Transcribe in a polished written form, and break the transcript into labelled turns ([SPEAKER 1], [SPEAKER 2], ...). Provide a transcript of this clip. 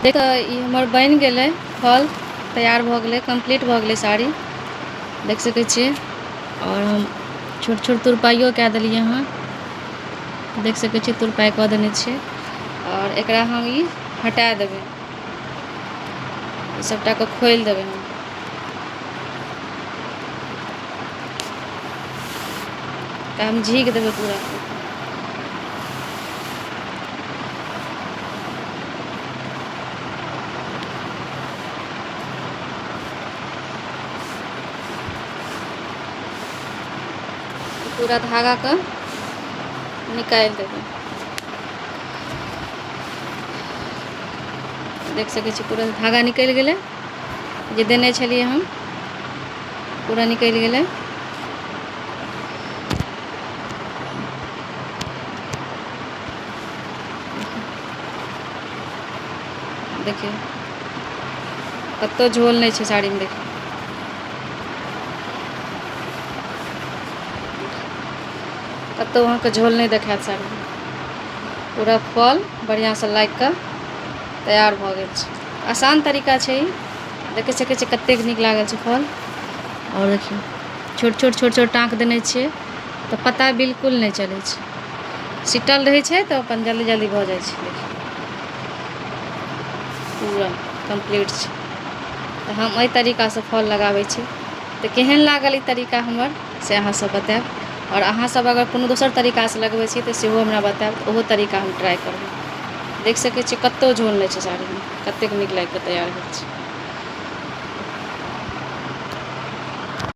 [SPEAKER 1] तऽ ई हमर बनि गेलै फल तैयार भऽ गेलै कम्प्लीट भऽ गेलै साड़ी देख सकै छियै आओर हम छोट छोट तुरपाइयो कए देलियै हँ देख सकै छियै तुरपाइ कऽ देने छियै आओर एकरा हम ई हटा देबै ई सभटाके खोलि देबै हम तऽ हम झीक देबै पूरा पूरा धागाके निकालि देबै देख सकै छी पूरा धागा निकलि गेलै जे देने छलियै हम पूरा निकलि गेलै देखियौ कतहु झोल नहि छै साड़ीमे देखियौ कतहु अहाँके झोल नहि देखायत साड़ीमे पूरा फॉल बढ़िआँसँ लागि कऽ तैयार भऽ गेल छै आसान तरीका छै ई देखि सकै छियै कतेक नीक लागल छै फॉल आओर देखियौ छोट छोट छोट छोट टाँक देने छियै तऽ पता बिल्कुल नहि चलै छै सीटल रहै छै तऽ अपन जल्दी जल्दी भऽ जाइ छै देखियौ पूरा कम्प्लीट छै तऽ हम एहि तरीकासँ फॉल लगाबै छी तऽ केहन लागल ई तरीका हमर से अहाँसभ बतायब आओर अहाँसभ अगर कोनो दोसर तरीकासँ लगबै छी तऽ सेहो हमरा बतायब तऽ ओहो तरीका हम ट्राइ करबै देख सकै छियै कतहु झोल नहि छै साड़ीमे कतेक नीक लागि कऽ तैयार भेल छै।